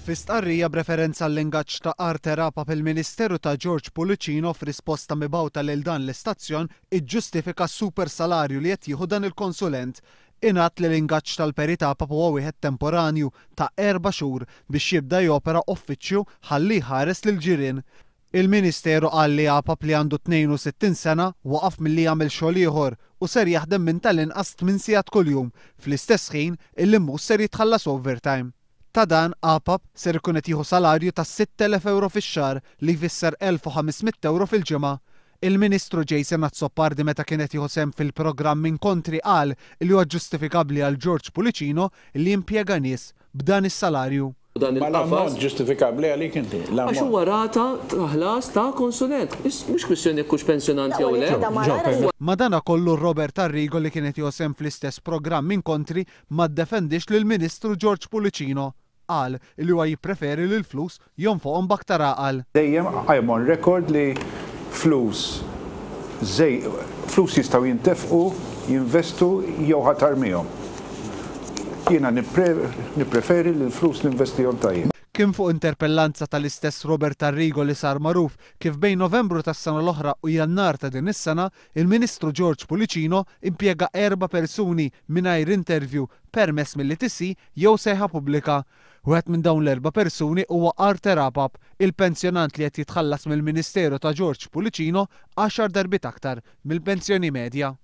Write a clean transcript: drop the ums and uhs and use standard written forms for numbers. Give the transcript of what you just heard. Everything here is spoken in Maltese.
Fi stqarrija b'referenza għall-ingaġġ ta' Arthur Apap il-Ministeru ta' George Pullicino f'risposta mibgħuta lil dan l-istazzjon iġġustifika s-super salarju li qed jieħu dan il-konsulent. Ingħad li l-ingaġġ tal-Perit Apap huwa wieħed temporanju ta' erba' xhur biex jibda jopera uffiċċju ħalli jħares lill-ġirien. Il-Ministeru qal li Apap li għandu 62 sena waqaf milli jagħmel xogħol ieħor u ser jaħdem minn tal-inqas tminn sigħat kuljum fl-istess ħin illi mhux ser jitħallas overtime. Ta' dan, Apap ser ikun qed jieħu salarju ta' 6,000 ewro fix-xahar li jfisser 1,500 ewro fil-ġimgħa. Il-Ministru Jason Azzopardi meta kien qed jieħu sehem fil-programm Inkontri qal li huwa ġustifikabbli għal George Pullicino li jimpjega nies b'dan is-salarju. Dan Ma il-qafas. l-ammont ġustifikabbli għalik inti? Għax L-ammont. huwa rata ta' ħlas ta' konsulent. Mhux kwistjoni jekk hux pensjonant jew le. Madanakollu Robert Arrigo li kien qed jieħu sehem fl-istess programm Inkontri ma ddefendiex lill-Ministru George Pullicino. Qal li huwa jippreferi li l-flus jonfoqhom b'aktar għaqal. Dejjem I'm on record li flus żej flus jistgħu jintefqu, jinvestu jew ħa tarmihom. Jiena nippreferi li l-flus ninvestihom tajjeb. Kien fuq interpellanza tal-istess Robert Arrigo li sar magħruf kif bejn Novembru tas-sena l-oħra u Jannar ta' din is-sena, il-Ministru George Pullicino impjega erba' persuni mingħajr interview, permess mill-ETC jew sejħa pubblika. Wieħed minn dawn l-erba' persuni huwa Arthur Apap, il-pensjonant li qed jitħallas mill-Ministeru ta' George Pullicino għaxar darbiet aktar mill-pensjoni medja.